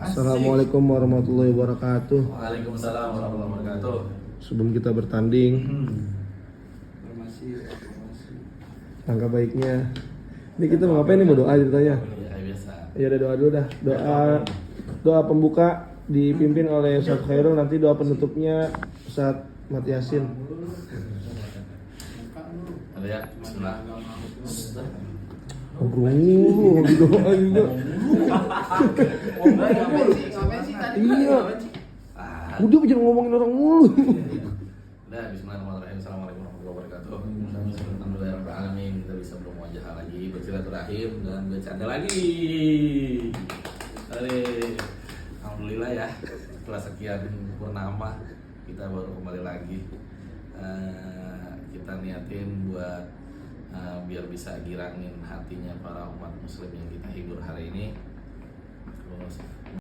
Assalamualaikum warahmatullahi wabarakatuh. Waalaikumsalam warahmatullahi wabarakatuh. Sebelum kita bertanding, langkah baiknya. Ini kita mau ngapain nih? Mau doa ceritanya? Ya biasa. Ya udah doa dulu dah. Doa pembuka dipimpin oleh Ustaz Khairul, nanti doa penutupnya Ustaz Mat Yasin. Ada ya, bismillah. Ngobrol doa juga. Iya. Udah jangan ngomongin orang mulu. Udah, bismillahirrahmanirrahim. Assalamualaikum warahmatullahi wabarakatuh. Alhamdulillahirrahmanirrahim. Kita bisa bermuajah lagi, bersilaturahim dan bercanda lagi. Alhamdulillah ya, setelah sekian purnama kita baru kembali lagi. Kita niatin buat biar bisa girangin hatinya para umat muslim yang kita hibur hari ini.